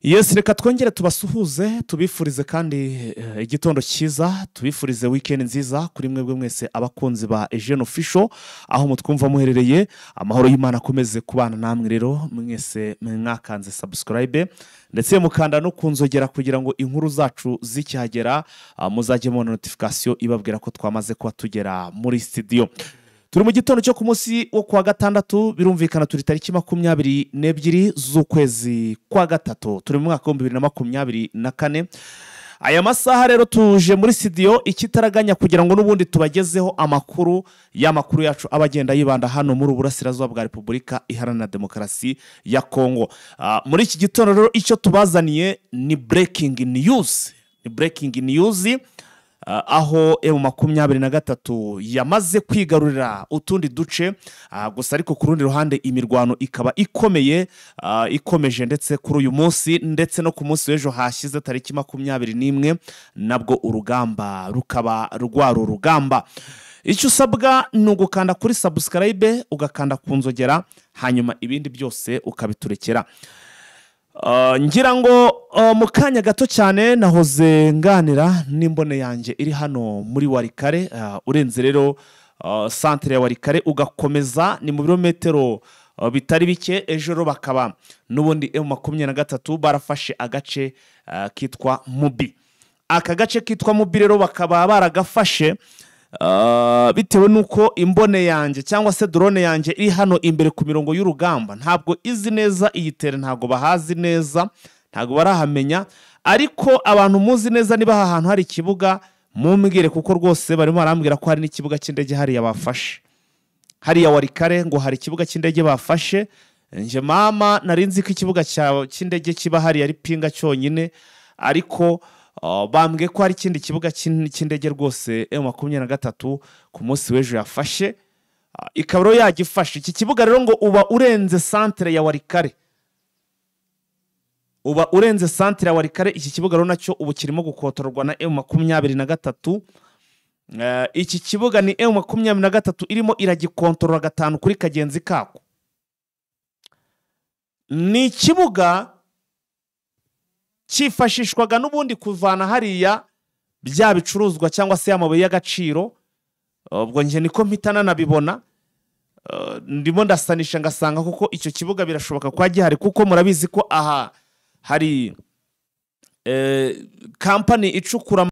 Yes, reka twongere tubasuhuze, tubifurize kandi igitondo cyiza, tubifurize weekend nziza kuri mwebwe mwese abakunzi ba Eugene Official aho mutwumva muherereye. Amahoro y'Imana akomeze kubana namwe. Rero mwese mwakanze subscribe ndetse mukanda no kunzogera kugira ngo inkuru zacu zikihagera muzajye mubona notification ibabwira ko twamaze kuba tugera muri studio. Turi mu gitondo cyo ku munsi wo kuwa gatandatu, birumvikana turi tariki 22 z'ukwezi kwa gatatu, turi mu mwaka wa 2024. Aya masaha rero tuje muri studio ikitaraganya kugira ngo n'ubundi tubagezeho amakuru y'amakuru yacu abagenda yibanda hano muri Uburasirazuba bwa Repubulika Iharanira Demokarasi ya Kongo. Muri iki gitondo rero icyo tubazaniye ni breaking news, ni breaking news aho M23 yamaze kwigarurira utundi duce, gusa ariko ku rundi ruhande imirwano ikaba ikomeye, ikomeje ndetse kuri uyu munsi ndetse no ku munsi w'ejo hashize tariki 21 nabwo urugamba rukaba rwari urugamba. Icyo usabwa ni ugukanda kuri subscribe, ugakanda ku nzogera, hanyuma ibindi byose ukabiturekera. Ngira ngo mu kanya gato cyane nahoze nganira n'imbone yanjye iri hano muri Walikale. Urenze rero centre ya Walikale ugakomeza ni mu birometero bitari bike. Ejo rero bakaba n'ubundi M23 barafashe agace kitwa Mubi. Aka gace kitwa Mubi rero bakaba baragafashe bitewe nuko imbone yanjye cyangwa se drone yanjye iri hano imbere ku mirongo y'urugamba ntabwo izi neza iyi tere, ntabwo bahazi neza, ntabwo barahamenya. Ariko abantu muzi neza niba aha hantu hari ikibuga mumbwire, kuko rwose barimo barambwira ko hari n'ikibuga cy'indege hariya bafashe, hariya Walikale ngo hari ikibuga cy'indege bafashe. Nje mama nari nzi ko ikibuga cy'indege kiba hariya ari Pinga cyonyine, ariko bambwiye ko hari ikindi kibuga cy'indege rwose M23 ku munsi w'ejo yafashe, ikaba rero yagifashe. Iki kibuga rero ngo uba urenze centre ya Walikale, uba urenze centre ya Walikale. Iki kibuga rero nacyo ubu kirimo gukotorwa na M23. Iki kibuga ni M23 irimo iragikontorora gatanu kuri kagenzi kako. Ni ikibuga cyifashishwaga n'ubundi kuvana hariya bya bicuruzwa cyangwa se amabuye y'agaciro. Ubwo nje niko mpitana nabibona, ndimo ndasanisha ngasanga kuko icyo kibuga birashoboka kwa gihari, kuko murabizi ko aha hari company icukura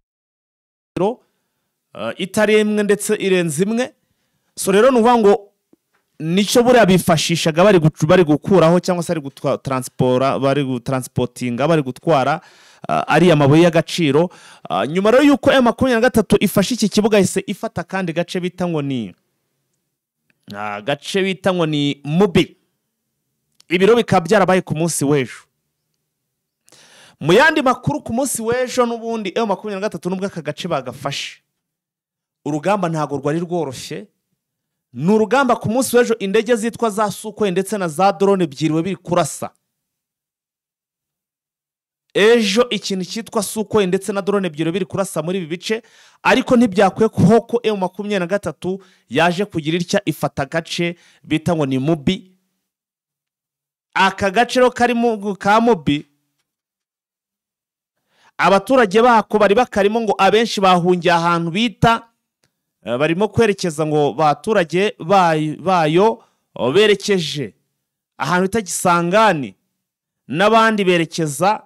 itari imwe ndetse irenze imwe. So rero nuvuga ngo nicyo buriya bifashishaga bari gukuraho cyangwa se bari gutranspora, bari gutransportinga, bari gutwara ari amabuye y'agaciro. Nyuma rero yuko M23 ifashe iki kibuga ise ifata kandi gace bita ngo ni gace bita ngo ni Mubi. Ibiro bikaba byarabaye ku munsi w'ejo. Mu yandi makuru ku munsi w'ejo n'ubundi M23 nubwo aka gace bagafashe, urugamba ntago rwari rworoshye. Ni urugamba ku munsi w'ejo indege zitwa za Sukhoi ndetse na za drone byiriwe biri kurasa. Ejo ikintu cyitwa Sukhoi ndetse na drone byiriwe biri kurasa muri ibi bice, ariko ntibyakwiye ko M23 yaje kugira itya ifata gace bita ngo ni Mubi. Aka gace rero kari mu ka Mubi, abaturage bako bari bakarimo ngo abenshi bahungiye ahantu bita, barimo kwerekeza ngo baturage bayo berekeje ahantu bita Gisangani, n'abandi berekeza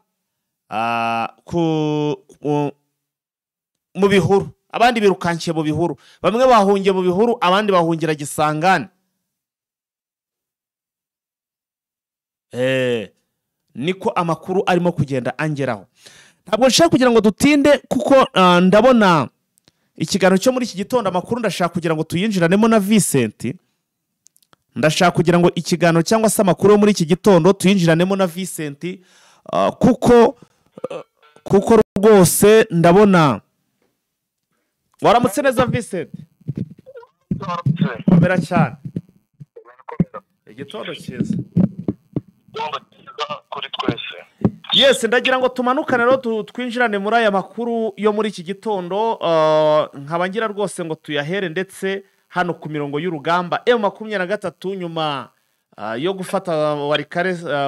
mu bihuru, abandi birukankiye mu bihuru, bamwe bahungiye mu bihuru, abandi bahungira Gisangani. Niko amakuru arimo kugenda angeraho. Ntabwo nshaka kugira ngo dutinde kuko ndabona ikiganiro cyo muri iki gitondo amakuru ndashaka kugira ngo tuyinjiranemo na Vincent. Ndashaka kugira ngo ikiganiro cyangwa se amakuru yo muri iki gitondo tuyinjiranemo na Vincent, kuko rwose ndabona waramutse neza Vincent. Komera cyane. Igitondo cyiza kuri twese. Yes, ndagira ngo tumanukane rero twinjirane muri aya makuru yo muri iki gitondo. Nkaba ngira rwose ngo tuyahere ndetse hano ku mirongo y'urugamba M23 nyuma yo gufata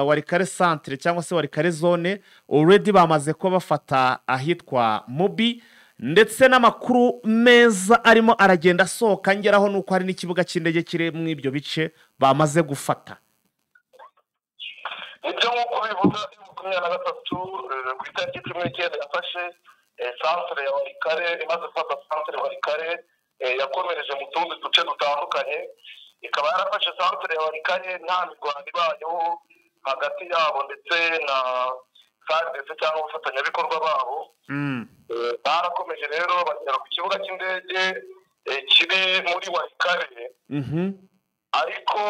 Walikale centre cyangwa se Walikale zone. Already bamaze kuba bafata ahitwa Mubi, ndetse n'amakuru meza arimo aragenda asohoka ngeraho nuko hari n'ikibuga cy'indege kiri mu ibyo bice bamaze gufata. Nibyo, nk'uko bivuga, 23 ku itariki 19 yafashe centre ya Walikale. Imaze gufata centre Walikale, yakomereje mu tundi duce dutandukanye. Ikaba yarafashe centre ya Walikale nta mirwano ibayeho hagati yabo ndetse na FARDC cyangwa abafatanyabikorwa babo. Barakomeje rero bagera ku kibuga cy'indege kiri muri Walikale, ariko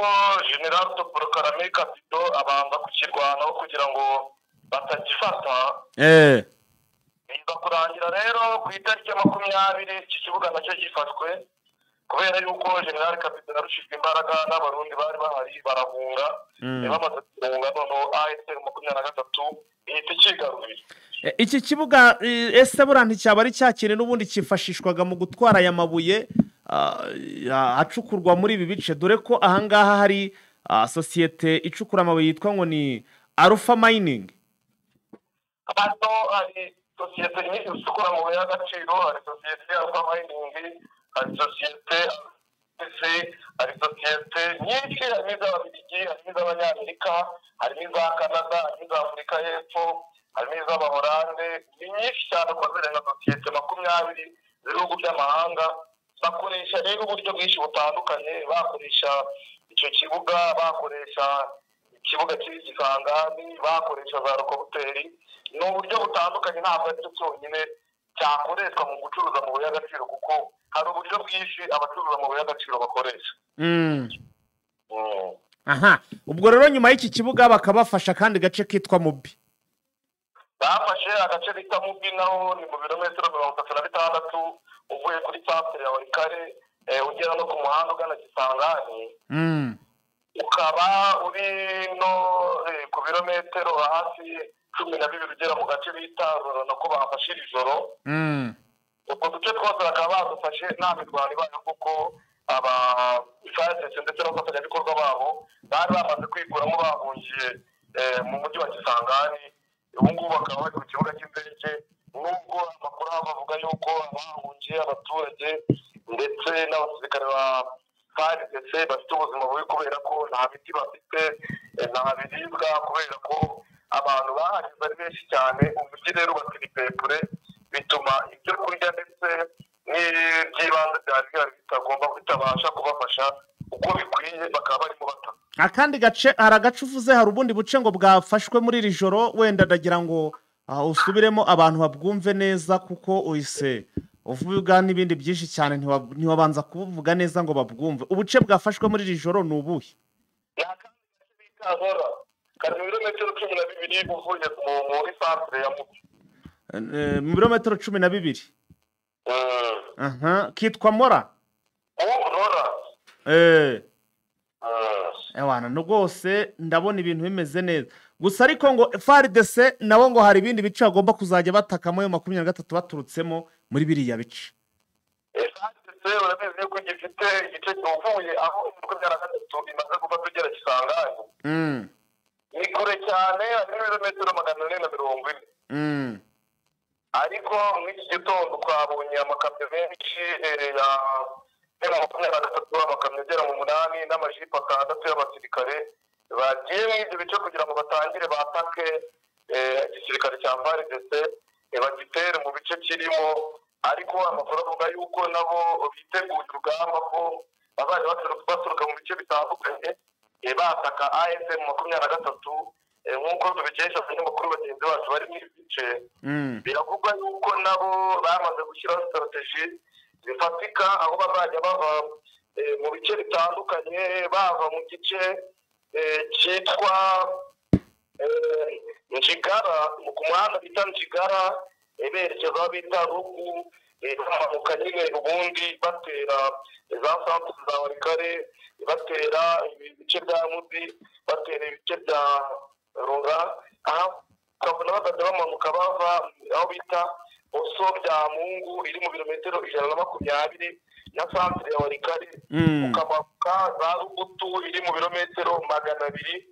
General Toporokarame Kapito abanza kukirwanaho kugira ngo batagifata. Biza kurangira rero ku itariki ya 20 iki kibuga nacyo gifashwe, kubera yuko General Kapito yarushijwe imbaraga n'Abarundi bari bahari, barahunga. Bamaze guhunga, noneho AFC 23 ihita ikigarurira. Iki kibuga ese buriya nticyaba ari cya kintu n'ubundi cyifashishwaga mu gutwara aya mabuye acukurwa muri ibi bice, dore ko ahangaha hari sosiyete icukura amabuye yitwa ngo ni Alpha Mining? Hano hari sosiyete nyinshi zicukura amabuye y'agaciro. Hari sosiyete Alpha Mining, hari sosiyete hari sosiyete nyinshi, harimo iz'Ababiligi, harimo iz'Abanyamerika, harimo iza Canada, harimo iza Afurika y'Epfo, harimo iz'Abahorande. Ni nyinshi cyane ko zirenga sosiyete 20 z'ibihugu by'amahanga. Bakoresha rero uburyo bwinshi butandukanye, bakoresha icyo kibuga, bakoresha ikibuga kiri Kisangani, bakoresha za hélicoptère. Ni uburyo butandukanye, ntabwo aricyo cyonyine cyakoreshwa mu gucuruza amabuye y'agaciro, kuko hari uburyo bwinshi abacuruza amabuye y'agaciro bakoresha. Aha, ubwo rero nyuma y'iki kibuga bakabafasha akandi gace kitwa Mubi. Bafashe agace bita Mubi, naho ni mu birometero 36 uvuye kuri centre ya Walikale, ugera no ku muhanda ugana Kisangani. Ukaba uri no ku birometero hafi 12 ugera mu gace bita Rorona, ko bafashe iri joro. Utwo duce twose bakaba badufashe nta mirwano ibaye, kuko aba FARDC ndetse n'abafatanyabikorwa babo bari bamaze kwikuramo, bahungiye mu mujyi wa Kisangani. Ubu ngubu bakaba bari ku kibuga cy'indege, nubwo amakuru aho bavuga yuko abahungiye, abaturage ndetse n'abasirikare ba FARDC, bafite ubuzima bubi kubera ko nta miti bafite, nta biribwa, kubera ko abantu bahageze ari benshi cyane. Umujyi rero uba surpeuplé, bituma ibyo kurya ndetse n'iby'ibanze byari bihari bitagomba bitabasha kubafasha uko bikwiye, bakaba barimo bataka. Akandi gace, hari agace uvuze, hari ubundi buce ngo bwafashwe muri iri joro. Wenda ndagira ngo usubiremo abantu babwumve neza, kuko uhise uvuga n'ibindi byinshi cyane, ntiwabanza kubuvuga neza ngo babwumve. Ubuce bwafashwe muri iri joro ni ubuhe? Ni akandi gace bita Rora, kari mu birometero 12 uvuye muri centre ya Mubi. Mu birometero 12? Aha kitwa Mora? Ubu Rora. Ewana no rwose ndabona ibintu bimeze neza gusa, ariko ngo FARDC nabo ngo hari ibindi bice bagomba kuzajya batakamo ayo 23 baturutsemo muri biriya bice. FARDC urabizi yuko gifite igice uvuye aho 23 imaze gufata ugera Kisangani. Ni kure cyane, harimo ibirometero 440. Ariko muri iki gitondo twabonye amakamyo menshi ya M23, amakamyo agera mu 8 n'amajipo 6 y'abasirikare bagiye muri ibyo bice kugira ngo batangire batake igisirikare cya FARDC, bagitere mu bice kirimo. Ariko amakuru avuga yuko nabo biteguye urugamba, ko bazajya baturuka mu bice bitandukanye bataka AFC 23, nk'uko tubikesha abanyamakuru bagenzi bacu bari muri ibi bice. Biravugwa yuko nabo bamaze gushyiraho stratégie zifatika, aho bazajya bava mu bice bitandukanye, bava mu gice cyitwa Njigara, ku muhanda bita Njigara, berekeza aho bita Rugu, bamanuka nyine ubundi batera za centre za Walikale, batera ibice bya Mubi, batera ibice bya Rora. Aha ukabona bazajya bamanuka bava aho bita Oso bya Mungu, iri mu birometero 120. na santere ya Warikare, ukamanuka za Rubutu iri mu birometero 200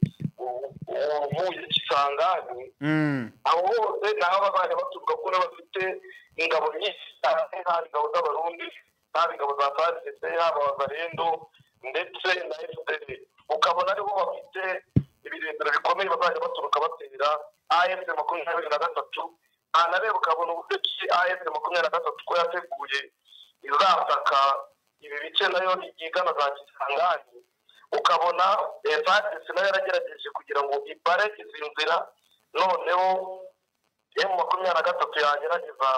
uvuye Kisangani. Aho hose naho bazajya baturuka kuko bafite ingabo nyinshi cyane, haba ingabo z'Abarundi, haba ingabo za FARDC, haba Wazalendo ndetse na FDL. Ukabona ariho bafite ibirindiro bikomeye bazajya baturuka batera AFC 23. Anareba ukabona uburyo ki AFC 23 ko yateguye izataka ibi bice nayo igana za Kisangani. Ukabona FARDC nayo yaragerageje kugira ngo ipare izi nzira, noneho M23 yagerageza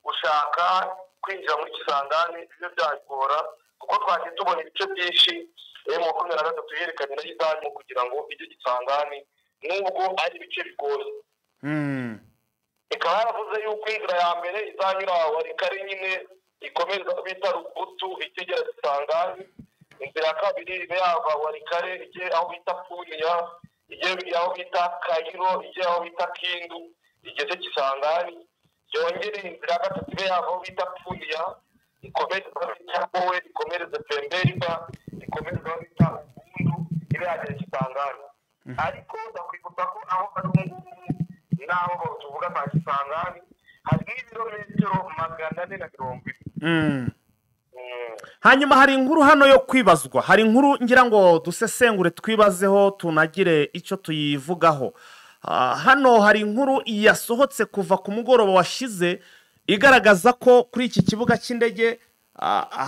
gushaka kwinjira muri Kisangani ibyo byagora, kuko twagiye tubona ibice byinshi M23 yerekanye nayo izarimo kugira ngo ijye Kisangani nubwo ari ibice bigoye. Ikaba yaravuze yuko inzira ya mbere izanyura Warikare nyine ikomeza bita Rubutu ikigera Kisangani, inzira ya kabiri ibe yava Warikare ijye aho bita Puniya, ijye aho bita Kayiro, ijye aho bita Kindu igeze Kisangani, yongere inzira ya gatatu ibe yava aho bita Puniya ikomeze aho bita Bowe, ikomereze Pemberiba, ikomereze aho bita Ubundu ibe yagera Kisangani. Ariko ndakwibutsa ko aho ari ubu naho tuvuga za Kisangani hari ibirometero 440. Hanyuma hari inkuru hano yo kwibazwa, hari inkuru ngira ngo dusesengure twibazeho tunagire icyo tuyivugaho. Hano hari inkuru yasohotse kuva ku mugoroba washize igaragaza ko kuri iki kibuga cy'indege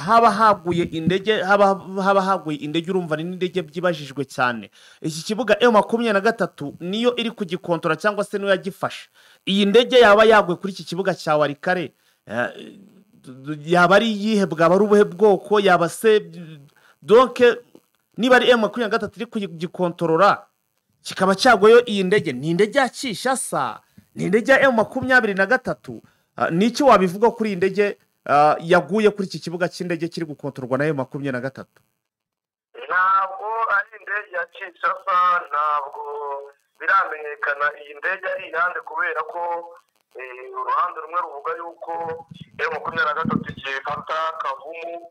haba haguye indege, haba haguye indege, urumva ni indege byibajijwe cyane. Iki kibuga M23 niyo iri kugikontora cyangwa se niyo yagifashe. Iyi ndege yaba yaguye kuri iki kibuga cya Warikare yaba ari iyihe, bwaba ari ubuhe bwoko, yaba se donc niba ari M23 iri kugikontorora kikaba cyagoyo iyi ndege, ni indege ya Kinshasa, ni indege ya M23? Niki wabivuga kuri iyi ndege yaguye kuri iki kibuga cy'indege kiri gukontorwa na M23? Ntabwo ari indege ya Kinshasa, ntabwo biramenyekana iyi ndege ari iyande, kubera ko uruhande rumwe ruvuga yuko M23 igiye ifata Kavumu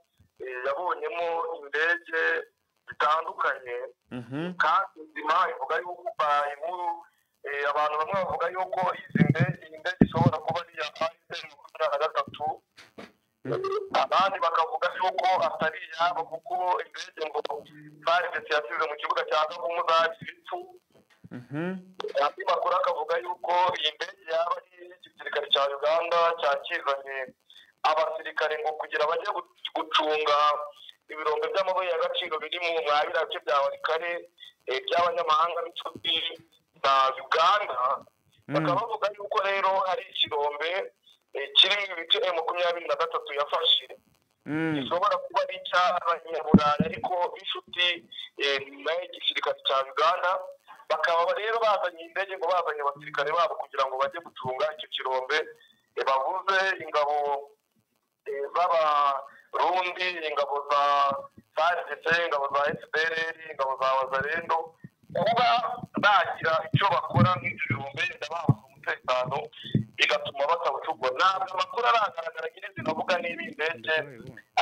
yabonyemo indege zitandukanye, kandi nzima ivuga yuko inkuru abantu bamwe bavuga yuko izi ndege, iyi ndege ishobora kuba ari iya M23, abandi bakavuga yuko atari iyabo kuko indege ngo FARDC yasize mu kibuga cya Kavumu zari ibipfu. Andi makuru akavuga yuko iyi ndege yaba ari igisirikare cya Uganda cyakizanye abasirikare ngo kugira bajye gucunga ibirombe by'amabuye y'agaciro biri mu mwabira bice bya Warikare by'abanyamahanga b'inshuti na Uganda. Bakaba bavuga yuko rero hari ikirombe kirimo ibice M23 yafashe gishobora kuba ari icy'abanyaburayi ariko b'inshuti n'igisirikare cya Uganda. Bakaba rero bazanye indege ngo bazanye abasirikare babo kugira ngo bajye gucunga icyo kirombe, bavuze ingabo z'Abarundi, ingabo za FARDC, ingabo za FDLR, ingabo za Wazalendo, kuba bagira icyo bakora nk'ibyo birombe ndababuza umutekano bigatuma batawucugwa. Ntabwo amakuru aragaragara nyirizina avuga niba indege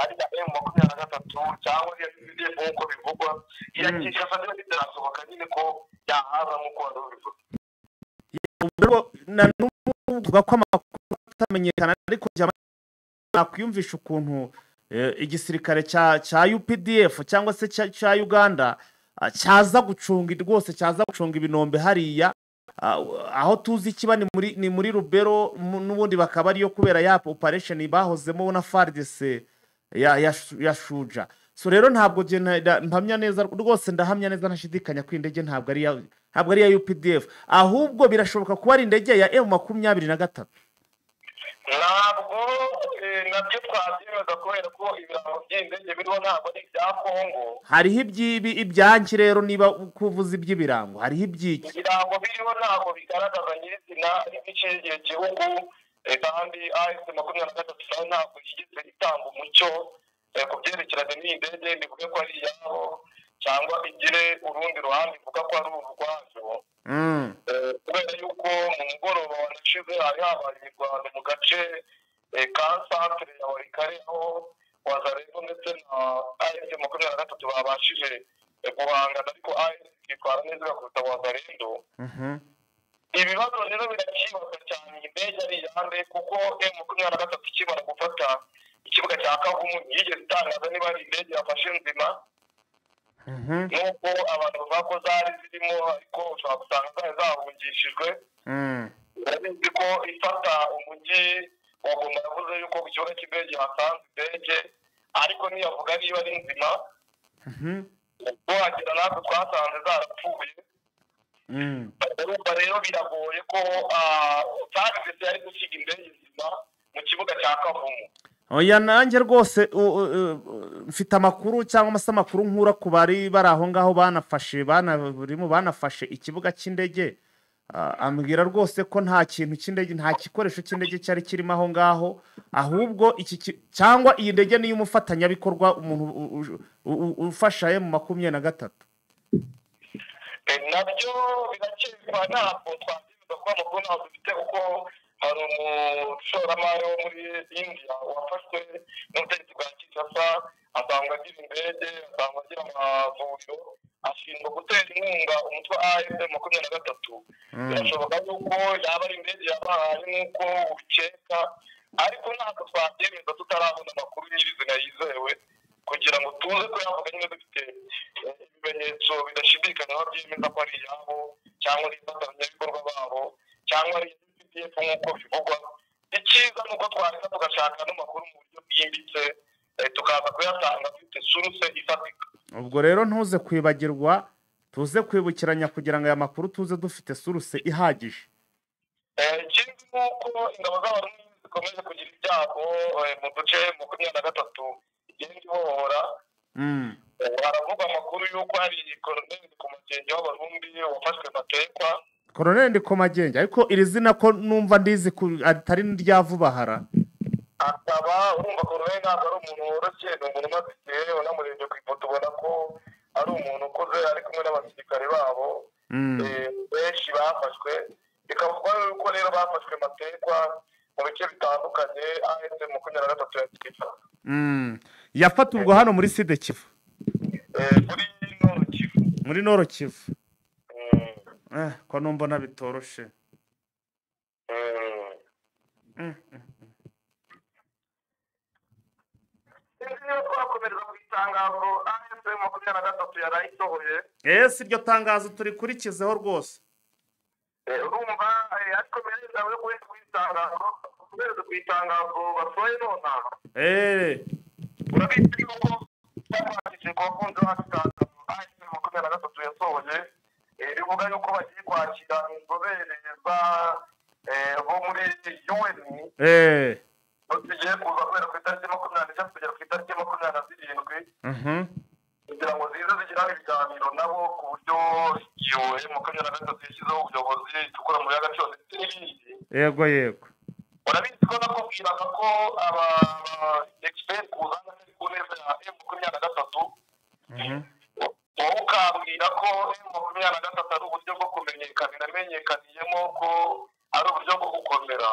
ari iya M23 cyangwa iya UPDF nk'uko bivugwa. Iya Kinshasa niba bitarasohoka nyine ko yahaza nk'uko wari ubivuga. Na n'ubu ko amakuru atamenyekana, ariko nakwiyumvisha ukuntu igisirikare cya UPDF cyangwa se cya Uganda cyaza gucunga rwose, cyaza gucunga ibinombe hariya aho tuzi kiba ni muri Rubero, n'ubundi bakaba ariyo kubera ya operation bahozemo na FARDC ya Shuja. So rero ntabwo mpamya neza rwose, ndahamya neza ntashidikanya ko indege ntabwo ari ya UPDF, ahubwo birashoboka kuba ari indege ya M23. Ntabwo nabyo twabyemeza kubera ko ibirango by'indege biriho ntabwo ari ibya Kongo. Hariho ibyanki rero, niba kuvuza iby'ibirango hariho ibyiki ibirango biriho ntabwo bigaragaza nyirizina n'igice gihugu, kandi AFC 23 ntabwo yigeze itanga umucyo ku byerekeranye n'iyi ndege, bivuge ko ari iyabo cyangwa igire urundi ruhande ivuga ko ari urwayo. Kubera yuko mu mugoroba wanashize hari habaye imirwano mu gace ka santere ya Warikare, aho Wazalendo ndetse na AFC 23 babashije guhangana, ariko AFC ikitwara neza igakubita Wazalendo. Ibibazo rero birakibaza cyane, indege ari iyande, kuko M23 ikimara gufata ikibuga cya Kavumu yigeze itangaza niba ari indege yafashe nzima, nubwo abantu bavuga ko zari zirimo, ariko ushobora gusanga zari zahungishijwe. Urabizi ko ifata umujyi wa Goma yavuze yuko ku kibuga cy'indege hasanze indege, ariko ntiyavuga niba ari nzima. Tuhagera natwe twasanze zarapfuye. Urumva rero biragoye ko FARDC yari gusiga indege nzima mu kibuga cya Kavumu. Oya, nanjye rwose mfite amakuru cyangwa se amakuru nkura ku bari bari aho ngaho banafashe banarimo banafashe ikibuga cy'indege, ambwira rwose ko nta kintu cy'indege, nta gikoresho cy'indege cyari kirimo aho ngaho, ahubwo iki cyangwa iyi ndege niyo umufatanyabikorwa, umuntu ufasha M23. Nabyo birakekwa, ntabwo twabyemeza kuko amakuru ntabwo dufite, kuko hari umushoramari wo muri India wafashwe n'ubutegetsi bwa Kinshasa, asangwa agira indege, asangwa agira amavuriro, ashinzwe gutera inkunga umutwe AFC 23. Birashoboka yuko yaba ari indege yabahaye nk'uko ubikeka, ariko ntabwo twabyemeza tutarabona amakuru nyirizina yizewe, kugira ngo tuze kuyavuga nyine dufite ibimenyetso bidashidikanywaho byemeza ko ari iyabo cyangwa ari abafatanyabikorwa babo cyangwa ari UPDF nk'uko bivugwa. Icyiza ni uko twareka tugashaka n'amakuru mu buryo bwimbitse, tukaza kuyatanga dufite source ifatika. Ubwo rero ntuze kwibagirwa, tuze kwibukiranya kugira ngo aya makuru tuze dufite source ihagije. Ikindi ni uko ingabo z'Abarundi zikomeje kugira ibyago mu duce 23 igenda ibohora. Haravugwa amakuru y'uko hari Koloneli Ndikumagenge w'Abarundi wafashwe matekwa. Koloneli Ndikumagenge, ariko iri zina ko numva ndizi atari n'irya vuba hara. Akaba urumva Koloneli ntabwo ari umuntu woroshye, ni umuntu umaze igihe, unamurebye ku ifoto ubona ko ari umuntu ukuze, ari kumwe n'abasirikare babo benshi bafashwe. Bikavugwa yuko rero bafashwe matekwa mu bice bitandukanye AFC 23 ya Kivu. Yafata ubwo hano muri Sud Kivu, muri Nord Kivu, muri Nord Kivu. Ko numbona bitoroshe. Niyo twakomereza ku itangazo AFC 23 yarayisohoye. Ese iryo tangazo turikurikizeho rwose. Urumva ariko mbere yo guhita ku itangazo, kubera ku itangazo basohoye nonaha. Urabizi yuko bakwanditse ku bakunzi bacu itangazo AFC 23 yasohoye, rivuga yuko bagiye kwakira inzobere bo muri UN. Zigiye kuza guhera ku itariki 23 kugera ku itariki 27, kugira ngo zize zigirane ibiganiro nabo ku buryo iyo M23 yashyizeho ubuyobozi icukura mu y'agaciro ndetse n'ibindi. Yego yego. Urabizi ko nakubwiraga ko aba expert kuzana ku neza ya M23, wowe ukambwira ko M23 ari uburyo bwo kumenyekana, inamenyekaniyemo ko ari uburyo bwo gukomera.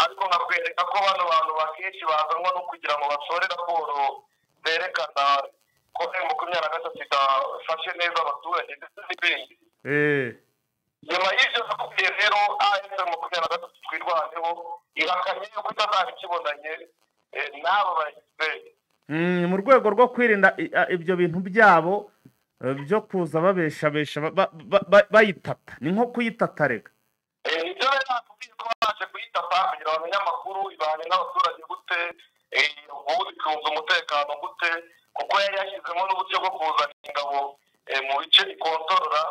Ariko nkakwereka ko bano bantu bakenshi bazanwa no kugira ngo basore raporo zerekana ko M23 idafashe neza abaturage ndetse n'ibindi. Nyuma y'ibyo nakubwiye rero AFC 23 twirwaneho ihakanye yuko itazaba ikibonanye n'abo bagize. Mu rwego rwo kwirinda ibyo bintu byabo byo kuza babeshabesha bayitata, ni nko kuyitata rega. Ibyo rero nakubwiye ko babashe kuyitata kugira ngo bamenye amakuru ibanye n'abaturage gute, ubundi icunze umutekano gute, kuko yari yashyizemo n'uburyo bwo kuzana ingabo mu bice ikontorora.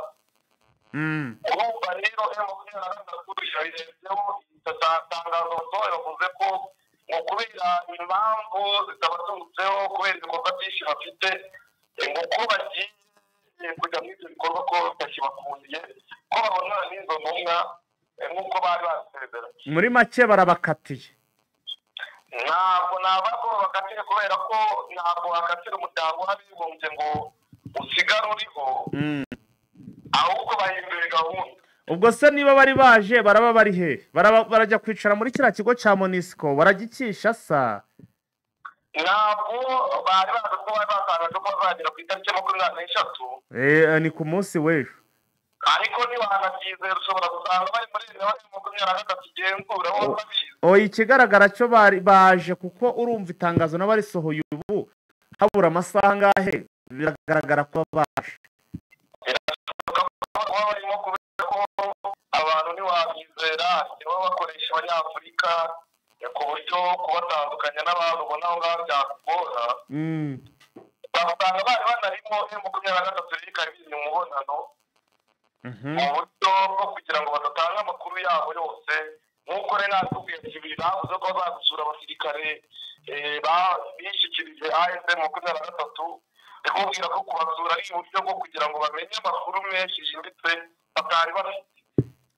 Urumva rero M23 yabirebyeho, itangazo basohoye bavuze ko ngo kubera impamvu zitabaturutseho, kubera ibikorwa byinshi bafite, ngo ko bagiye kujya muri ibyo bikorwa ko batakibakundiye, ko babonana n'izo ntumwa nk'uko bari babisezeranye. Muri make barabakatiye. Ntabwo naba ko babakatiye, kubera ko ntabwo bakatira umuryango w'abibumbye ngo usigare uriho, ahubwo bahinduye gahunda. Ubwo se niba bari baje baraba bari he? Barajya kwicara muri kiriya kigo cya MONUSCO, baragikisha sa? Ntabwo bari bazi ko bari batangaje ko bazagera ku itariki 23. Ni ku munsi w'ejo. Ariko ntiwanabyizera, ushobora gusanga bari muri 23 igenzura aho babizi. Oya, ikigaragara cyo bari baje, kuko urumva itangazo n'abarisohoye ubu habura amasaha angahe, biragaragara ko baje. Birashoboka ko barimo, kubera ko abantu ntiwabyizera, nibo bakoresha Abanyafurika ku buryo kubatandukanya n'abantu ubona aho ngaho byakugora. Basanga bari banarimo M23 rero ikaba iri mu mubonano mu buryo bwo kugira ngo badatanga amakuru yabo yose. Nk'uko rero natubwiye ati bavuze ko bazagusura abasirikare bishyikirije AFC 23, ikubwira ko kubasura ari uburyo bwo kugira ngo bamenye amakuru menshi yimbitse batari bafite.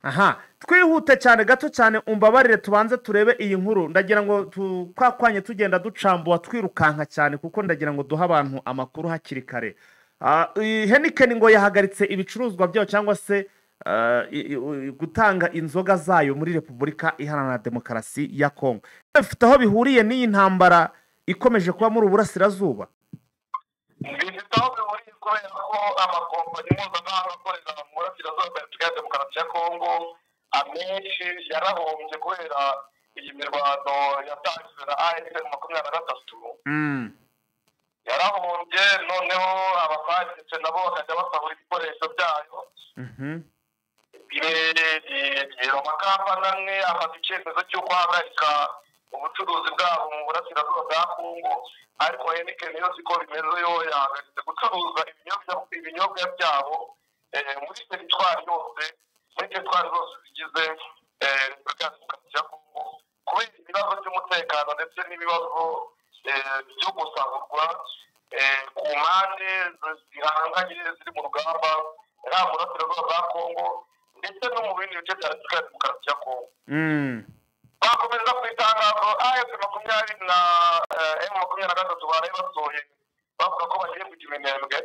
Aha twihute cyane gato cyane, umbabarire tubanze turebe iyi nkuru. Ndagira ngo twakwanye tugenda ducambuwa twirukanka cyane, kuko ndagira ngo duhe abantu amakuru hakiri kare. Heineken ngo yahagaritse ibicuruzwa byayo cyangwa se gutanga inzoga zayo muri Repubulika Iharanira Demokarasi ya Kongo. Bifite aho bihuriye n'iyi ntambara ikomeje kuba muri Uburasirazuba? Bifite aho bihuriye, kubera ko amakompanyi mpuzamahanga akorera mu Burasirazuba bwa Repubulika ya Demokarasi ya Kongo amenshi yarahombye kubera iyi mirwano yatangijwe na AFC 23. Yarahombye, noneho abafasitse nabo bakajya basahura ibikoresho byayo. Amakampani amwe afata icyemezo cy'uko ahagarika ubucuruzi bwabo mu Burasirazuba bwa Kongo, ariko Heineken yo siko bimeze, yo yahagaritse gucuruza ibinyobwa byabo muri teritwari yose, muri teritwari zose zigize Repubulika ya Demokarasi ya Kongo, kubera ibibazo by'umutekano ndetse n'ibibazo byo gusahurwa ku mpande zihanganye ziri mu rugamba nta Burasirazuba bwa Kongo ndetse no mu bindi bice bya Repubulika ya Demokarasi ya Kongo. Bakomeza ku itangazo AFC 20 na M23 baraye basohoye bavuga ko bagiye kujya Iminembwe.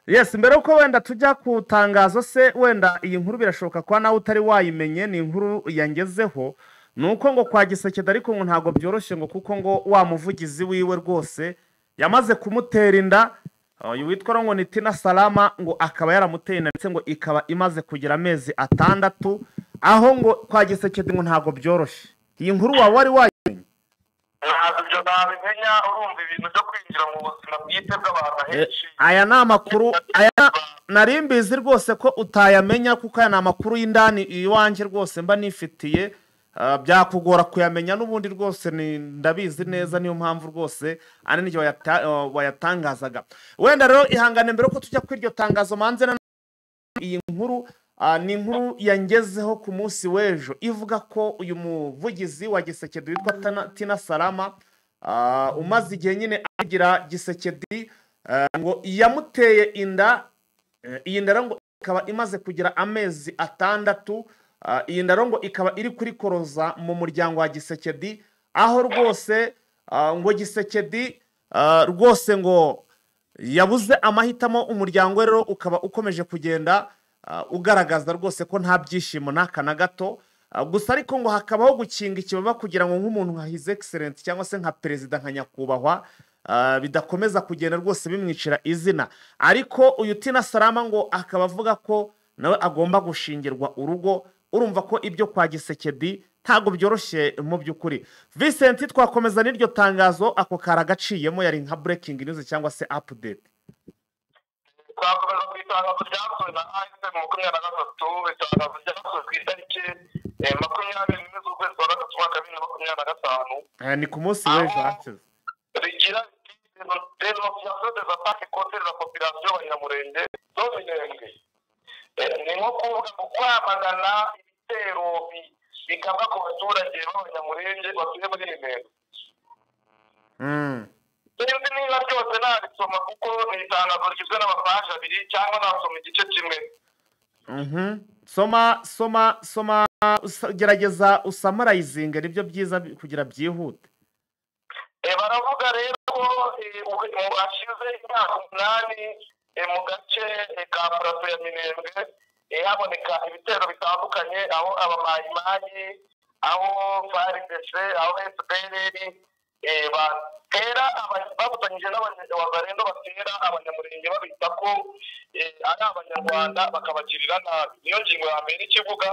Yes, mbere yuko wenda tujya ku tangazo se, wenda iyi nkuru birashoboka kuba nawe utari wayimenye, ni inkuru yangezeho. Ni uko ngo kwa Gisekedi ariko ngo ntabwo byoroshye, ngo kuko ngo wa muvugizi wiwe rwose yamaze kumutera inda. Uyu witwa ngo ni Tina Salama, ngo akaba yaramuteye inda ndetse ngo ikaba imaze kugira amezi 6, aho ngo kwa Gisekedi ngo ntabwo byoroshye. Iyi nkuru waba wari wayimenye? Ntabwo ibyo nabimenya, urumva ibintu byo kwinjira mu buzima bwite bw'abantu henshi. Aya ni amakuru, aya nari mbizi rwose ko utayamenya, kuko aya ni amakuru y'indani iwanjye rwose mba nifitiye. Byakugora kuyamenya n'ubundi rwose, ndabizi neza, niyo mpamvu rwose ari n'igihe wayatangazaga. Wenda rero ihangane, mbere ko tujya kuri iryo tangazo manze na iyi nkuru. Ni inkuru yangezeho ku munsi w'ejo ivuga ko uyu muvugizi wa Gisekedi witwa Tina Salama, umaze igihe nyine agira Gisekedi, ngo yamuteye inda. Iyi nda ngo ikaba imaze kugira amezi 6. Iyi nda ngo ikaba iri kuri koroza mu muryango wa Gisekedi, aho rwose ngo Gisekedi rwose ngo yabuze amahitamo. Umuryango rero ukaba ukomeje kugenda ugaragaza rwose ko nta byishimo n'aka na gato. Gusa ariko ngo hakabaho gukinga ikibaba kugira ngo nk'umuntu nka His Excellence cyangwa se nka perezida, nka nyakubahwa, bidakomeza kugenda rwose bimwicira izina. Ariko uyu Tina Salama ngo akaba avuga ko nawe agomba gushingirwa urugo. Urumva ko ibyo kwa Gisekedi ntabwo byoroshye mu by'ukuri. Vincent, twakomeza n'iryo tangazo, ako karagaciyemo, yari nka breaking news cyangwa se update. Twakomeza ku itangazo ryasohowe na AFC 23, itangazo ryasohowe ku itariki 21 z'ukwezi kwa gatatu umwaka wa 2025. Ni ku munsi w'ejo hashize. Rigira riti: "Dénonciation des attaques contre la population Banyamulenge de Minembwe." Ni nko kuvuga ngo kwamagana ibitero bigabwa ku baturage b'Abanyamulenge batuye muri Minembwe. Sinzi niba byose nabisoma, kuko ni itangazo rigizwe n'amapaji 2, cyangwa nasoma igice kimwe. Soma, soma, soma, gerageza usummarizinge, nibyo byiza kugira byihute. Baravuga rero ko hashize imyaka 8 mu gace ka Plateau ya Minembwe haboneka ibitero bitandukanye, aho abamayimayi, aho FARDC, aho FDLR Batera bafatanyije n'abazarendo, batera Abanyamurenge babita ko ari Abanyarwanda, bakabagirira nabi. Niyo ngingo ya mbere ikivuga.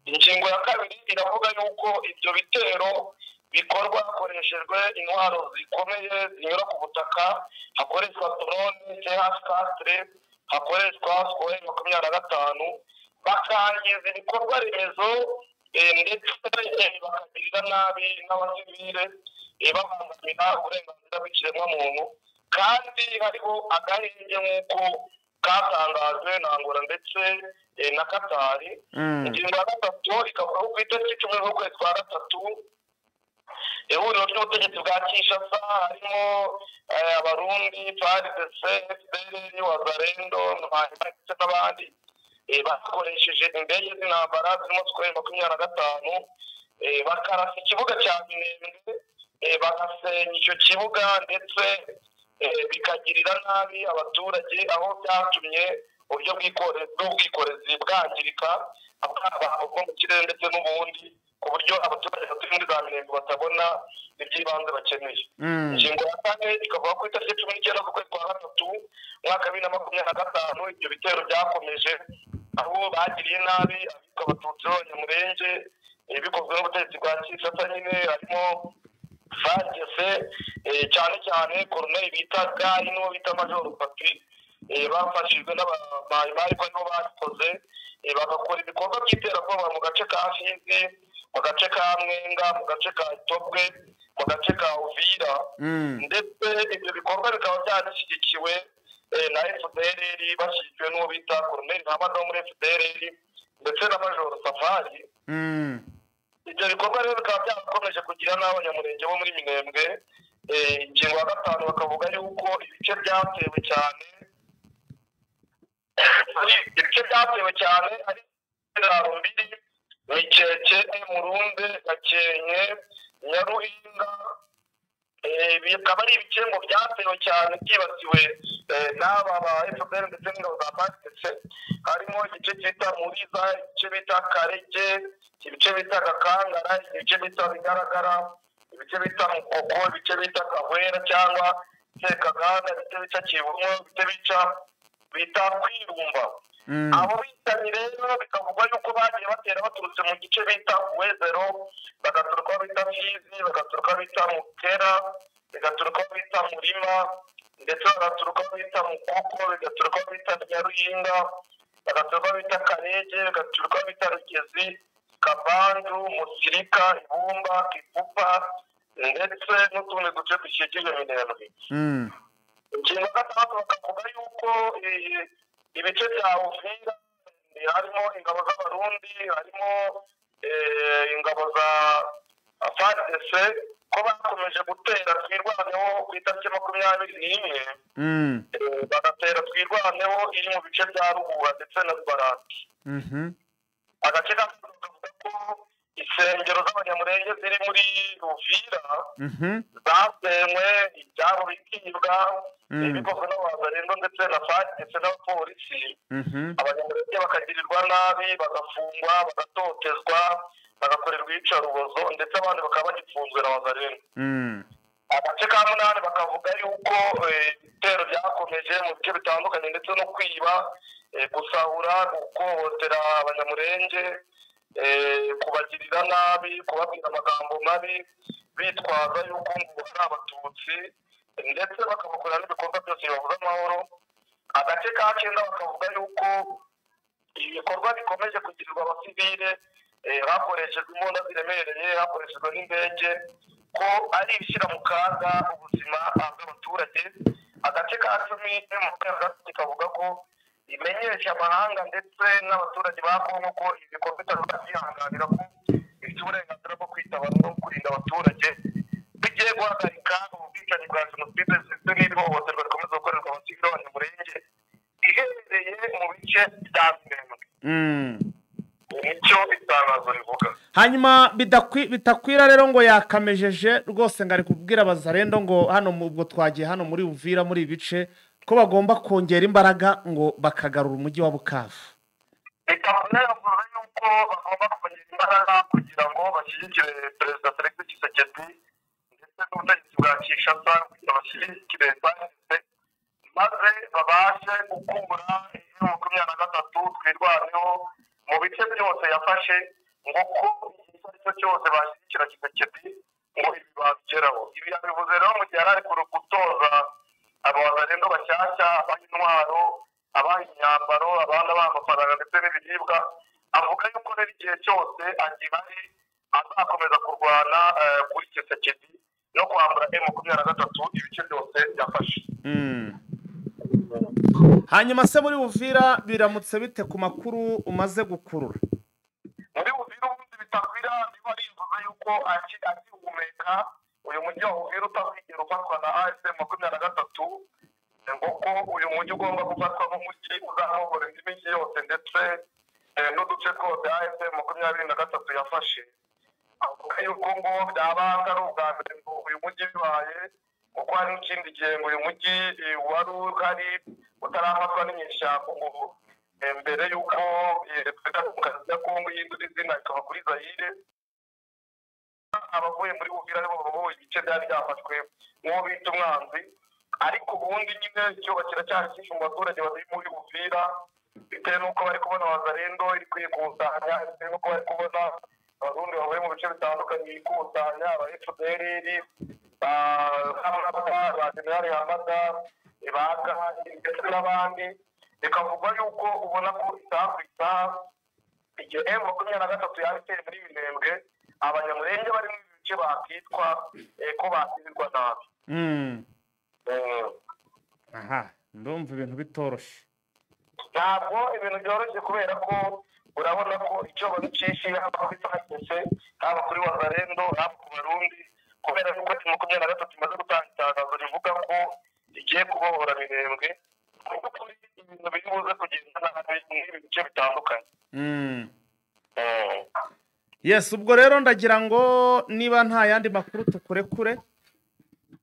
Ingingo ya kabiri iravuga yuko ibyo bitero bikorwa hakoreshejwe intwaro zikomeye zinyura ku butaka, hakoreshwa drone CH-4, hakoreshwa Sukhoi 25, bakangiza ibikorwa remezo, ndetse bakagirira nabi n'abasivile, babangamira uburenganzira bw'ikiremwamuntu, kandi hariho agahenge nk'uko katangajwe na Angola ndetse na Katari. Ingingo ya gatatu ikavuga ko ku itariki 10 z'ukwezi kwa gatatu, ihuriro ry'ubutegetsi bwa Kinshasa, harimo Abarundi, FARDC, FDLR, Wazalendo ndetse n'abandi, bakoresheje indege z'intambara zirimo Sukhoi 25, bakarasa ikibuga cya Minembwe, bagasenya icyo kibuga, ndetse bikagirira nabi abaturage, aho byatumye uburyo bw'ubwikorezi bwangirika, bwaba ubwo mu kirere ndetse n'ubundi, ku buryo abaturage batuye muri za Minembwe batabona iby'ibanze bakeneye. Ingingo ya kane ikavuga ko itariki 19 z'ukwezi kwa gatatu umwaka wa 2025, ibyo bitero byakomeje, aho bagiriye nabi abitwa Abatutsi b'Abanyamurenge, bikozwe n'ubutegetsi bwa Kinshasa nyine, harimo FARDC, cyane cyane koroneli bita Gayi n'uwo bita Majoro Papi, bafashijwe n'abamayimayi ko aribo babikoze, bagakora ibikorwa by'iterabwoba mu gace ka Fizi, mu gace ka Mwenga, mu gace ka Itobwe, mu gace ka Uvira, ndetse ibyo bikorwa bikaba byanashyigikiwe na FDLR, bashyigikiwe n'uwo bita koroneli Ntabanda wo muri FDLR ndetse na Majoro Safari. Ibyo bikorwa rero bikaba byarakomeje kugira n'Abanyamurenge bo muri Minembwe. Ingingo ya gatanu bakavuga yuko ibice byatewe cyane ari Biraro Mbiri, Mikeke, Murumbe, Gakenke, Nyaruhinga, bikaba ari ibice ngo byatewe cyane, byibasiwe n'aba ba FPR ndetse n'ingabo za FARDC, harimo igice cyita Muriza, igice bita Karege, ibice bita Gakangara, ibice bita Bigaragara, ibice bita Mukoko, ibice bita Gahwera cyangwa Sekaganda, ibice bita Kivumo, ibice bita Kwirumba. Abo bicanyi rero bikavugwa yuko bagiye batera baturutse mu gice bita Uwezero, bagaturuka aho bita Fizi, bagaturuka aho bita Mukera, bagaturuka aho bita Murima, ndetse bagaturuka aho bita Mukoko, bagaturuka aho bita Nyaruhinga, bagaturuka aho bita Karege, bagaturuka aho bita Rugezi, Kabandu, Musirika, Ibumba, Kipupa, ndetse n'utundi duce dukikije Minembwe. Ingingo ya gatandatu bakavuga yuko ibice bya Uvira, harimo ingabo z'Abarundi, harimo ingabo za FARDC, ko bakomeje gutera Twirwaneho ku itariki 21, bagatera Twirwaneho iri mu bice bya Ruhura ndetse na Barati. Agace ka kavuga ko insengero z'Abanyamurenge ziri muri Uvira zasenywe, ibyabo bikibwa, bikozwe n'Abazarendo ndetse na FARDC ndetse n'abapolisi, Abanyamurenge bakagirirwa nabi, bagafungwa, bagatotezwa, bagakorerwa iyicarubozo, ndetse abandi bakaba bagifunzwe na Wazarendo. Agace ka munani bakavuga yuko ibitero byakomeje mu bice bitandukanye, ndetse no kwiba, gusahura, guhohotera Abanyamurenge, kubagirira nabi, kubabwira amagambo mabi bitwaza yuko ngo ari Abatutsi, ndetse bakabakorera n'ibikorwa byose bibabuza amahoro. Agace ka cyenda bakavuga yuko ibikorwa bikomeje kugirirwa abasivile, hakoreshejwe imbunda ziremereye, hakoreshejwe n'indege, ko ari ibishyira mu kaga ubuzima bw'abaturage. Agace ka 10 kavuga ko imenyesha amahanga ndetse n'abaturage ba Kongo ko ibikorwa bitazabyihanganira, ko bifite uburenganzira bwo kwitaba no kurinda abaturage, bigiye guhagarika ubwicanyi bwa jenoside ndetse n'iri hohoterwa rikomeza gukorerwa abasivile b'Abanyamurenge iherereye mu bice bya Minembwe. Nicyo itangazo rivuga. Hanyuma Bitakwira rero ngo yakamejeje rwose, ngo ari kubwira Abazarendo ngo hano ubwo twagiye hano muri Uvira, muri ibi bice, ko bagomba kongera imbaraga ngo bakagarura umujyi wa Bukavu. Bitakwira yavuze yuko bagomba kongera imbaraga kugira ngo bashyigikire Perezida Felix Tshisekedi. ndetse n'ubutegetsi bwa Kinshasa kugira bashyigikire FARDC maze babashe gukura M23 Twirwaneho mu bice byose yafashe, ngo ko igihe icyo ari cyo cyose bashyigikira Tshisekedi ngo ibi babigeraho. Ibi yabivuze rero mu gihe yari ari gutoza abazalendo bashyashya, abaha intwaro, abaha imyambaro, abandi abaha amafaranga ndetse n'ibiribwa, avuga yuko rero igihe cyose agihari azakomeza kurwana kuri Tshisekedi no kwambura M23 ibice byose yafashe. Hanyuma se muri Uvira biramutse bite ku makuru umaze gukurura? Muri Uvira ubundi Bitakwira niba arivuze yuko akihumeka uyu mujyi wa Uvira utazigera ufatwa na AFC 23, ngo ko uyu mujyi ugomba gufatwa nk'umujyi uzahohora indi mijyi yose ndetse n'uduce twose AFC 23 yafashe. Avuga yuko ngo byaba ari ubwa mbere ngo uyu mujyi bibaye, kuko hari n'ikindi gihe ngo uyu mujyi wari uhari utarafatwa n'inyeshyamba ngo mbere y'uko Repubulika Demokarasi ya Kongo ihindura izina ikava kuri Zaire, abavuye muri Uvira aribo babohoye ibice byari byafashwe nk'uwo bita umwanzi. Ariko ubundi nyine icyoba kiracyari cyinshi mu baturage bari muri Uvira, bitewe n'uko bari kubona Wazalendo iri kwikusanya, bitewe n'uko bari kubona Abarundi bavuye mu bice bitandukanye bikusanya, aba FDLR, ba General Hamada, ba ndetse n'abandi. Bikavugwa yuko ubona ko isaha ku isaha igihe M23 yaba iteye muri Minembwe, Abanyamulenge bari mu bice bakitwa ko bakirirwa nabi. Aha ndumva ibintu bitoroshye. Ntabwo ibintu byoroshye kubera ko urabona ko icyobo cyinshi haba kuri FARDC, haba kuri Wazalendo, haba ku Barundi, kubera yuko M23 imaze gutanga itangazo rivuga ko igiye kubohora Minembwe, kuko ibintu biri buze kugenda nabi muri ibi bice bitandukanye. Yes, ubwo rero ndagira ngo niba nta yandi makuru tukurekure.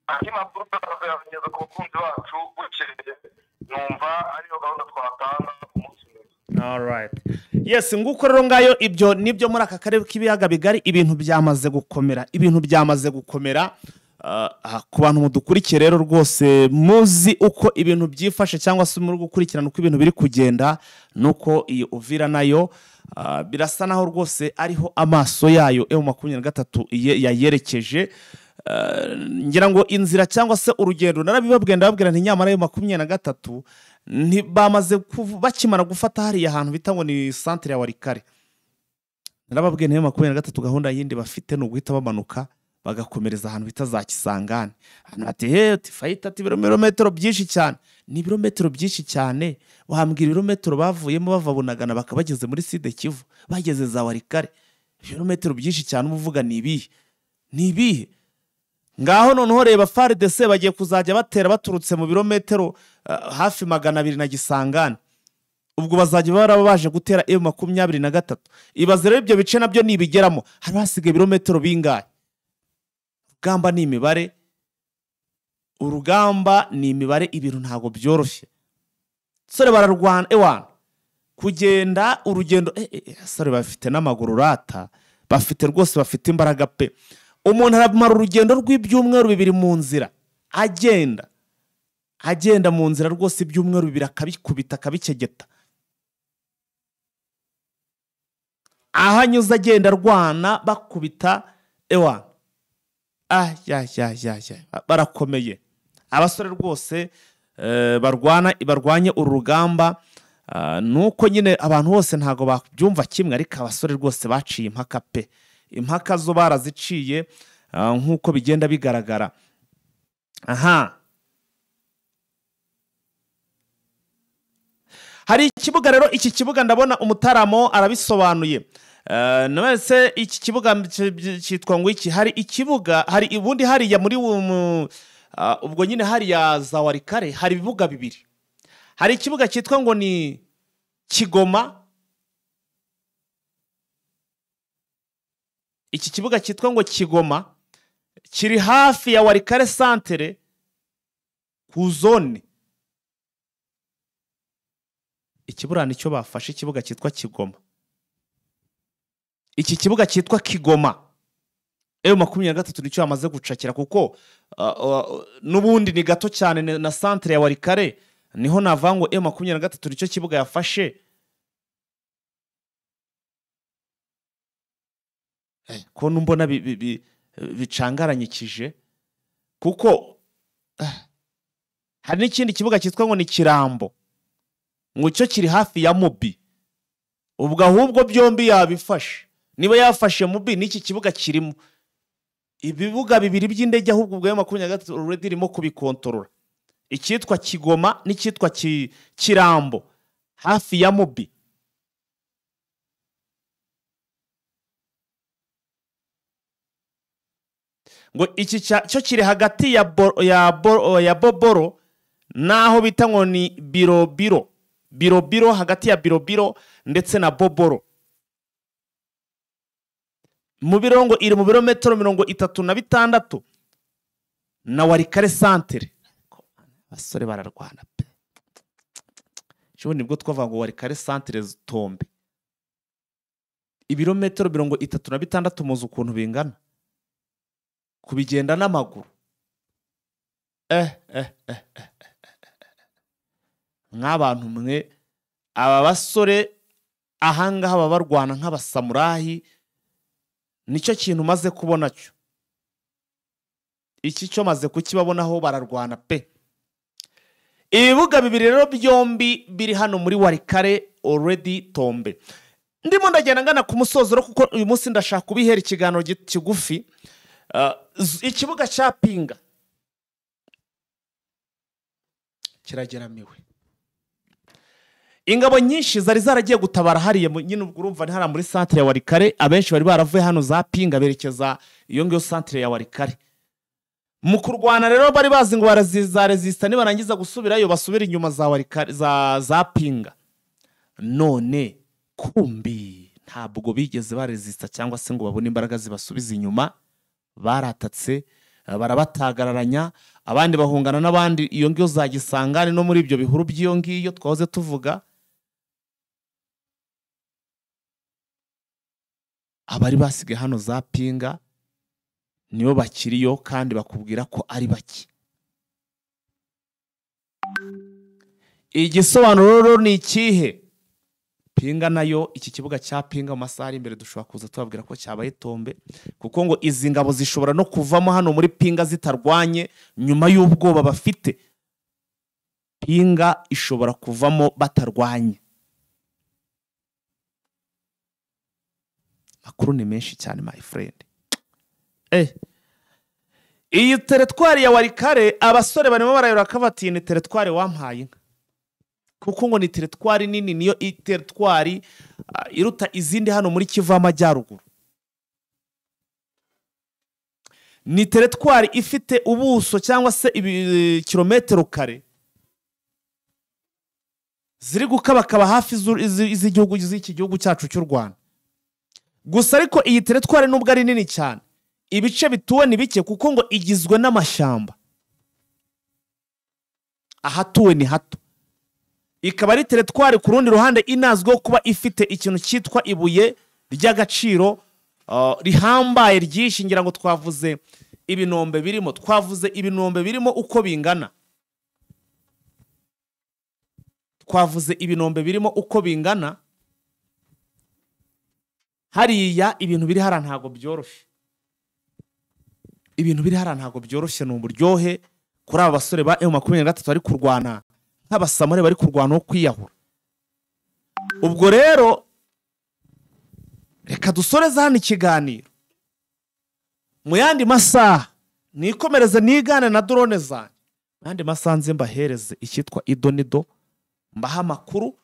Andi makuru tuzayageza ku bakunzi bacu bukeye, numva ariyo gahunda twatanga umunsi mwiza. Alright. Yes, nguko rero ngayo ibyo nibyo muri aka karere k'ibiyaga bigari ibintu byamaze gukomera, ibintu byamaze gukomera. Ku bantu mudukurikiye rero rwose muzi uko ibintu byifashe cyangwa se muri gukurikirana uko ibintu biri kugenda, nuko iyi Uvira nayo birasa naho rwose ariho amaso yayo M23 yayerekeje. Ngira ngo inzira cyangwa se urugendo narabibabwiye, ndababwira nti nyamara M23 ntibamaze bakimara gufata hariya ahantu bita ngo ni centre ya Walikale. Narababwiye nti M23 gahunda yindi bafite ni uguhita bamanuka bagakomereza ahantu bita za Kisangani. Ahantu ati he tifayita ati ibirometero byinshi cyane, ni ibirometero byinshi cyane. Wambwira ibirometero bavuyemo bava Bunagana bakabageze muri Sud Kivu, bageze za Walikale, ibirometero byinshi cyane umuvuga ni ibihe, ni ibihe? Ngaho noneho reba FARDC bagiye kuzajya batera baturutse mu birometero hafi 200 na Gisangani, ubwo bazajya baraba baje gutera M23. Ibaze rero ibyo bice nabyo nibigeramo hari hasigaye ibirometero bingahe? Urugamba ni imibare, urugamba ni imibare, ibintu ntago byoroshye. Sore bararwana ewana kugenda urugendo sore bafite n'amaguru rata, bafite rwose bafite imbaraga pe. Umuntu aramara urugendo rw'ibyumweru bibiri mu nzira, agenda agenda mu nzira rwose ibyumweru bibiri akabikubita akabikegeta, ahanyuze agenda arwana bakubita ewana. Ah ya ya ya ya, barakomeye abasore rwose barwana barwanye uru rugamba. Nuko nyine abantu bose ntago babyumva kimwe, ariko abasore rwose baciye impaka pe, impaka zo baraziciye nkuko bigenda bigaragara. Aha hari ikibuga rero, iki kibuga ndabona umutaramo arabisobanuye. None iki kibuga cyitwa ngo iki? Hari ikibuga, hari ubundi hariya muri ubwo nyine hariya za Walikale hari ibibuga bibiri. Hari ikibuga cyitwa ngo ni Kigoma, iki kibuga cyitwa ngo Kigoma kiri hafi ya Walikale centre ku zone. Ikiburana icyo bafashe ikibuga cyitwa Kigoma, iki kibuga cyitwa Kigoma M23 nicyo yamaze gucakira, kuko n'ubundi ni gato cyane na centre ya Walikare, niho navuga ngo M23 nicyo kibuga yafashe. Ko numbona bicangaranyikije, kuko hari n'ikindi kibuga cyitwa ngo ni Kirambo, ngo cyo kiri hafi ya Mubi. Ubwo ahubwo byombi yabifashe, niba yafashe Mubi n'iki kibuga kirimo ibibuga bibiri by'indege, ahubwo ubwo M23 already irimo kubikontorora, icyitwa Kigoma n'icyitwa Kirambo hafi ya Mubi. Ngo iki cyo kiri hagati ya Boboro naho bita ngo ni Birobiro, Birobiro, hagati ya Birobiro ndetse na Boboro. Mu birongo iri mu birometero 36 na Walikare centre. Abasore bararwana pe. Cyo nibwo twavuga ngo Walikare centre tombe. Ibirometero 36 muzi ukuntu bingana kubigenda n'amaguru. Nk'abantu mwe, aba basore ahangaha babarwana nk'abasamurahi, nicyo kintu maze kubona cyo. Iki cyo maze kukibabonaho, bararwana pe. Ibibuga bibiri rero byombi biri hano muri Walikare already tombe. Ndimo ndagenda ngana ku musozo, kuko uyu munsi ndashaka kubihera ikiganiro kigufi. Ikibuga cya Pinga kirageramiwe. Ingabo nyinshi zari zaragiye gutabara hariya nyine, ubwo urumva ni hariya muri centre ya Walikare, abenshi bari baravuye hano za Pinga berekeza iyo ngiyo centre ya Walikare. Mu kurwana rero bari bazi ngo baraziza nibarangiza gusubirayo basubira inyuma za Walikare za Pinga. None kumbi ntabwo bigeze barezista cyangwa se ngo babone imbaraga zibasubiza inyuma. Baratatse, barabatagararanya, abandi bahungana n'abandi iyo ngiyo za Gisangani no muri ibyo bihuru by'iyo ngiyo twahoze tuvuga. Abari basigaye hano za Pinga nibo bakiriyo, kandi bakubwira ko ari bake. Igisobanuro rero ni ikihe? Pinga nayo, iki kibuga cya Pinga mu masaha ari imbere dushobora kuza tubabwira ko cyabaye tombe, kuko ngo izi ngabo zishobora no kuvamo hano muri Pinga zitarwanye nyuma y'ubwoba bafite. Pinga ishobora kuvamo batarwanye. Makuru ni menshi cyane my friend. Iyi teritwari ya Walikare abasore barimo barayora kabati, ni teritwari wampaye inka, kuko ngo ni teritwari nini, niyo teritwari iruta izindi hano muri Kivu y'Amajyaruguru. Ni teritwari ifite ubuso cyangwa se kilometero kare ziri gukabakaba hafi z'igihugu z'iki gihugu cyacu cy'u Rwanda. Gusa ariko iyi teritwari nubwo ari nini cyane, ibice bituwe ni bike, kuko ngo igizwe n'amashyamba. Ahatuwe ni hato. Ikaba ari teritwari ku rundi ruhande inazwiho kuba ifite ikintu cyitwa ibuye ry'agaciro rihambaye ryinshi. Ngira ngo twavuze ibinombe birimo, twavuze ibinombe birimo uko bingana, twavuze ibinombe birimo uko bingana. Hariya ibintu biri hara ntago byoroshye, ibintu biri hara ntago byoroshye. Ni uburyohe kuri aba basore ba M23 bari kurwana nk'abasamure, bari kurwana no kwiyahura. Ubwo rero reka dusoreze hano ikiganiro. Mu yandi masaha nikomereze nigane na drone zanjye, mu yandi masaha nze mbahereze icyitwa idonido, mbaha amakuru,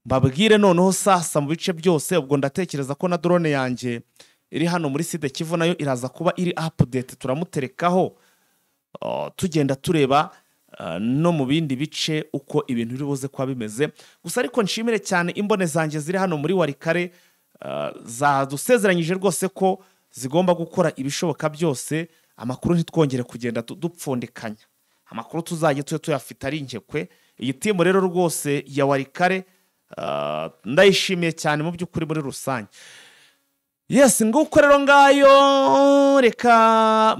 mbabwire noneho sasa mu bice byose. Ubwo ndatekereza ko na drone yanjye iri hano muri Sud Kivu nayo iraza kuba iri update, turamuterekaho tugenda tureba no mu bindi bice uko ibintu biri buze kuba bimeze. Gusa ariko nshimire cyane imbone zanjye ziri hano muri Walikare, zadusezeranyije rwose ko zigomba gukora ibishoboka byose amakuru ntitwongere kugenda dupfundikanya, amakuru tuzajye tujye tuyafite ari inkekwe. Iyi timu rero rwose ya Walikare ndayishimiye cyane mu by'ukuri muri rusange. Yes, nguko rero ngayo. Reka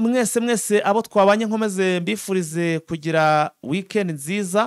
mwese mwese abo twabanye nkomeze mbifurize kugira weekend nziza.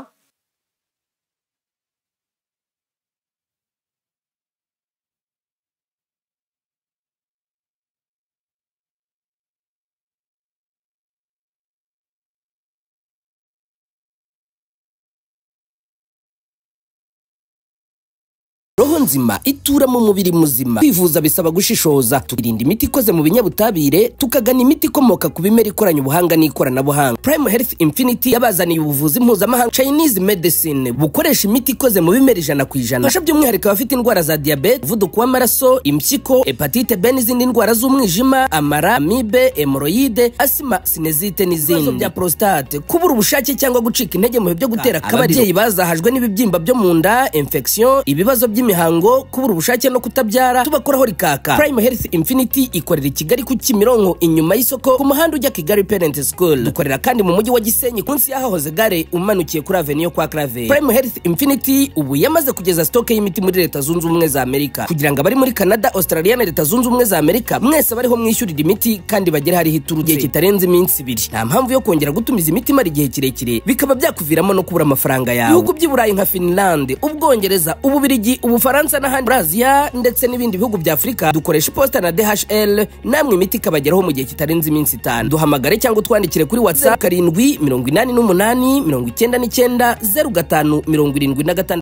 Roho nzima itura mu mubiri muzima. Kwivuza bisaba gushishoza, tukirinda imiti ikoze mu binyabutabire, tukagana imiti ikomoka ku bimera ikoranye ubuhanga n'ikoranabuhanga. Prime Health Infinity yabazaniye ubuvuzi mpuzamahanga Chinese medicine bukoresha imiti ikoze mu bimera 100%. Fasha by'umwihariko abafite indwara za diyabete, umuvuduko w'amaraso, impyiko, hepatite B n'izindi ndwara z'umwijima, amara, amibe, hemoroyide, asima, sinezite n'izindi. Ibibazo bya prostate, kubura ubushake cyangwa gucika intege mu bihe byo gutera akabariro, ababyeyi bazahajwe n'ibibyimba byo mu nda, infection, ibibazo by'imihango, kubura ubushake no kutabyara, tubakoraho rikaka. Prime Health Infinity ikorera i Kigali ku Kimironko inyuma y'isoko ku muhanda ujya Kigali Parent School. Dukorera kandi mu mujyi wa Gisenyi munsi y'ahahoze gare umanukiye kuri Avenue kwa Clave. Prime Health Infinity ubu yamaze kugeza stock y'imiti muri Leta Zunze Ubumwe za Amerika kugira ngo abari muri Canada, Australia na Leta Zunze Ubumwe za Amerika mwese bariho mwishyurira imiti kandi bagere hariho iturutse igihe kitarenze iminsi 2. Nta mpamvu yo kongera gutumiza imiti imara igihe kirekire bikaba byakuviramo no kubura amafaranga yawe. Ibihugu by'i Burayi nka Finland, Ubwongereza, Ububirigi, Ubufaransa n'ahandi muri Aziya ndetse n'ibindi bihugu bya Afurika dukoresha iposita na DHL, namwe imiti ikabageraho mu gihe kitarenze iminsi 5. Duhamagare cyangwa utwandikire kuri WhatsApp 7 88 99 05 76.